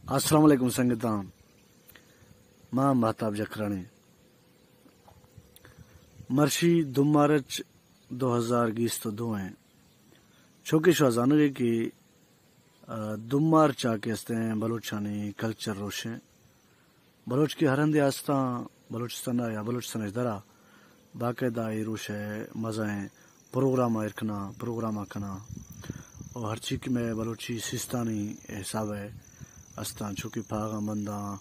السلام علیکم سنگتاں، ما مہتاب جکھرانی۔ مرشی دو مارچ دو ہزار گیست و دو ہیں۔ چوکہ شوا زانگے کہ، آ، دو مارچ آ کہ استیں بلوچانی کلچر روشیں۔ بلوچ کہ ہر ہندے استاں، بلوچستان یا بلوچستان اش درا باقاعدہ اے روش ء مزائیں پروگرام ایر کناں، پروگرام کناں۔ اور ہرچی کہ مئے بلوچی سیستانی حساب ء استاں، چوکہ پاغاں بنداں،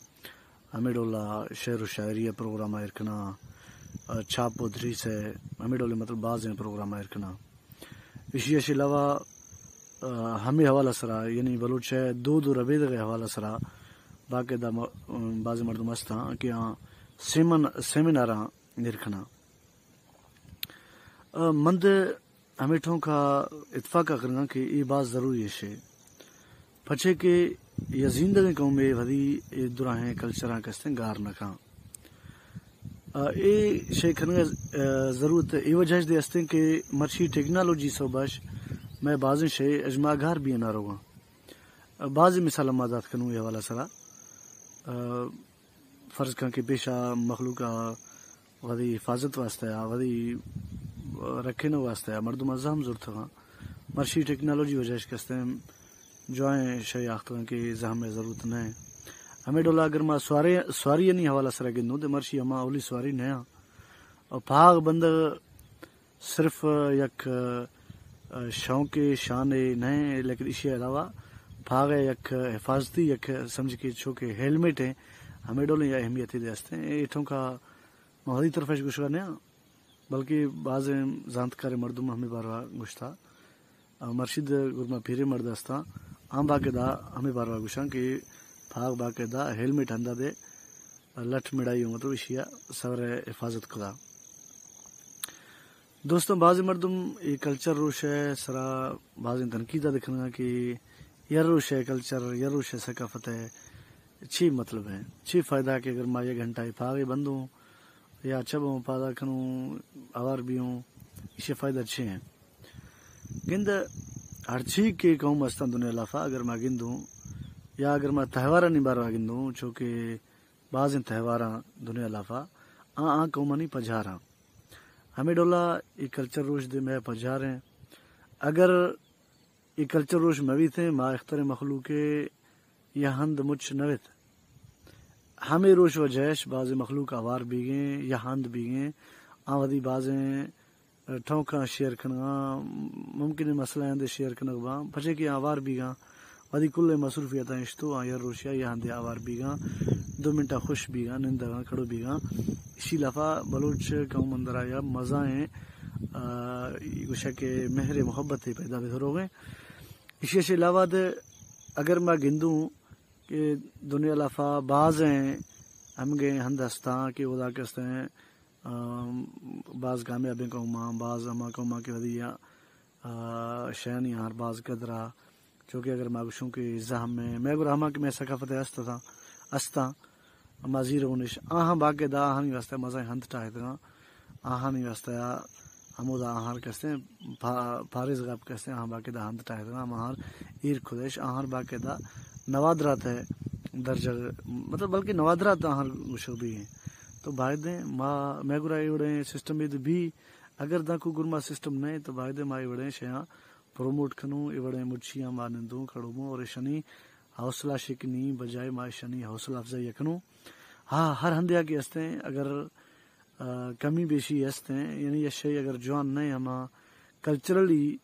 ہمے ڈولا شعر و شاعری ء پروگرام ایر کناں، آ، چھاپ و دریس ء ہمے ڈولیں مطلب بازیں پروگرام ایر کناں۔ ایشی ء علاوہ، آ، ہمے حوالہ سرا، یعنی بلوچ ء دود و ربیدگ ء حوالہ سرا باقاعدہ م-، بازیں مردم استاں کہ آ سیمن-، سیمیناراں ایر کناں۔ آ، من دے ہمے ٹونکا اتفاق ء کنگاں کہ اے باز ضروری اشے، پچے کہ یا زیندگیں قومے وتی اے دراہیں کلچراں کستیں گار نہ کن۔ آ، اے شے کنگ ء، آ، ضرورت اے وجہ اش دے استیں کہ مرشی ٹیکنالوجی سوب اش مئے بازیں شے اجما گار بیان ء روگاں۔ آ، بازیں مثال ما دات کنوں اے حوالہ سرا۔ آ، فرض کن کہ پیشا مخلوق ء وتی حفاظت واسطہ ء وتی رکھینگ واسطہ ء مردم ء زہم زرتگاں۔ مرشی ٹیکنالوجی وجہ اش کستیں جوائیں شے آختگاں کہ زہم ء ضرورت نہ۔ ہمے ڈولا اگر ما سواری، سواریانی حوالہ سرا گندوں تو مرشی ہما اولی سواری نہ۔ اور پاغ بندغ صرف یک، آ، شوق شان نہ، لیکن ایشی علاوہ پاغ یک حفاظتی یک سمجھ کے چو کہ ہیلمٹ ہیں، ہمے ڈولیں یا اہمیت دے استیں۔ اے ٹونکا ما وتی طرف اش گوشگا نہ، بلکہ بازیں زانتکار مردم ہمے باروا گوشتا۔ آ، مرشید گرما پیرے مرد استاں، آں باقاعدہ ہمے باروا گوشاں کہ پاغ باقاعدہ ہیلمٹ ہندا دے لٹ مڑائی، مطلب ایشی ء سور ء حفاظت کتا۔ دوستاں، بازیں مردم اے کلچر روش ء سرا بازیں تنقید ء دکنگا کہ یر روش ء کلچر، یر روش ء ثقافت ء چی مطلب ہے، چی فائدہ کہ اگر ما یک گھنٹہ ء پاغے بندوں یا چبوں پادا کنوں، اوار بیوں، ایشی فائدہ چی ہیں؟ گند ہرچی کہ قوم استاں دنیا لافا اگر ما گندوں یا اگر ما تہوارانی باروا گندوں، چو کہ بازیں تہواراں دنیا لافا آ، آ قومانی پجاراں۔ ہمے ڈولا اے کلچر روش دے مئے پجاریں۔ اگر اے کلچر روش مہ بیتیں، ما اختر مخلوق یا ہند مچ نہ بیت۔ ہمے روش وجہ اش بازیں مخلوق آوار بیگیں یا ہند بیگیں، آ وتی بازیں ٹونکاں شیئر کنگاں، ممکن ہے مسئلہ آندے شیئر کنگ باں، پچے کہ آوار بیگاں، وتی کل مصروفیتاں اشتو آ یر روشیا یا ہندے آوار بیگاں، دو منٹا خوش بیگاں، نندگاں، کھڑو بیگاں۔ اشی لافا بلوچ قوم اندرا یا مزائیں، آ، گوشہ کہ مہر محبت پیدا بہ روگیں۔ اشی اشی علاوہ دے اگر ما گندوں کہ دنیا لافا بازیں ہمگیں ہند ہستاں کہ اودا کستیں آ، باز کامیابیں قوماں، باز ہما قوماں کہ وتی، آ، شیانی آہر باز قدرا، چونکہ اگر ما گوشوں کہ زہم ء، مئے گورا ہما کہ مئے ثقافت ء است اتاں، استاں، ہما زیرونش، آہاں باقاعدہ آہانی واسطہ مزائیں ہند ٹاہتگاں، آہانی واسطہ ہمودا آہار کستیں پا-، پاریز گپ کستیں، آہاں باقاعدہ ہند ٹاہتگاں، ہما آہار ایر کدش، آہار باقاعدہ نوادرات ء درجہ، مطلب بلکہ نوادرات آہار گوشگ بیگیں۔ تو بایدیں ما، مئے گورا اے وڑیں سسٹم اے بی، اگر داں کو گرما سسٹم نہ تو بایدیں ما اے وڑیں شیاں پروموٹ کنوں، اے وڑیں مچیاں ما نندوں کھڑوموں اور ایشانی حوصلہ شکنی بجائے ما ایشانی حوصلہ افزائی کنوں۔ ہاں، ہر ہندیا کہ ہستیں اگر، آ، کمی بیشی ہستیں، یعنی یہ شے اگر جوان نہ ہما کلچرلی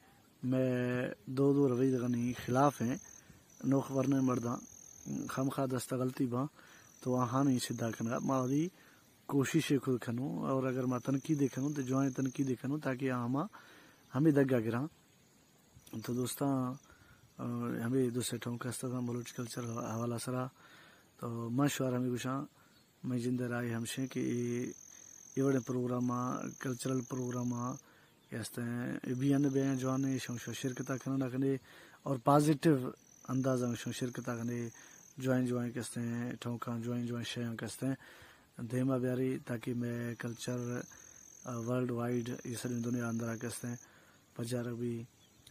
مئے دود و ربیدگانی خلاف ہیں، نوخ ورنہ مرداں خامخا دست غلطی باں تو آہانی سدھا کنگا ما وتی کوشش خود کنوں اور اگر ما تنقید کنوں تو جوائیں تنقید کنوں تاکہ آ ہما ہمیں دگا گراں۔ تو دوستاں، آ، ہمیں دو سے ٹونک ہستاں بلوچ کلچر حوالہ سرا۔ تو من شوار ہمیں گوشاں، مئے جند ء رائے ہمشیں کہ اے، اے وڑیں پروگراماں، کلچرل پروگراماں کہ استیں، اے بیان بیان جوانیں، شما شرکتا کننا کنے اور پازیٹیو اندازا شما شرکتا کنے، جوائیں جوائیں کہ استیں، ٹھونکاں جوائیں جوائیں شیاں کہ استیں، دیما بیاری تاکہ مئے کلچر، آ، ورلڈ وائڈ یہ ساری دنیا اندرا کہ استیں، پجارگ بی۔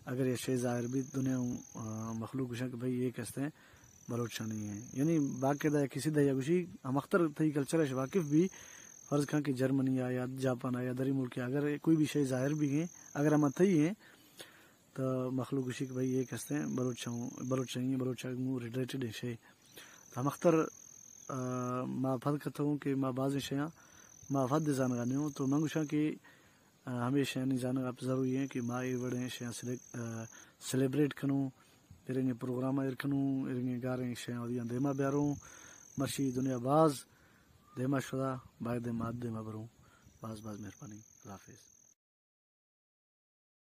اگر یہ شے ظاہر بی دنیا، آ، مخلوق گوشاں کہ بھئی یہ کہ استیں، بلوچانی ہیں۔ یعنی باقاعدہ یک کسی دیا گوشی ہمختر تئی کلچر اش واقف بھی، فرض کھاں کہ جرمنی آ یا جاپان آ یا دری ملک آ، اگر کوئی بھی شے ظاہر بھی ہیں، اگر ہم تئی ہیں، تو مخلوق گوشی کہ بھئی ایک ہستے ہیں، بلوچ ہوں، بلوچ ہیں، بلوچ ہوں ریلیٹڈ ہیں شے۔ تو ہمختر، آ، ما پد کتوں کہ ما بازیں شیاں ما پد زانگا نہیں ہوں، تو من گوشاں کہ آ، ہمے شیانی زانگ آپ ضروری ہیں کہ ما اے وڑیں شیاں سلیک-، آ، سیلیبریٹ کنوں، ایرنگیں پروگرام ایر کنوں، ایرنگیں گاریں شیاں وریاں دیما بیاروں۔ مرشی دنیا باز دیما شدا، باید ما دیما بروں۔ باز باز مہربانی۔ اللہ حافظ۔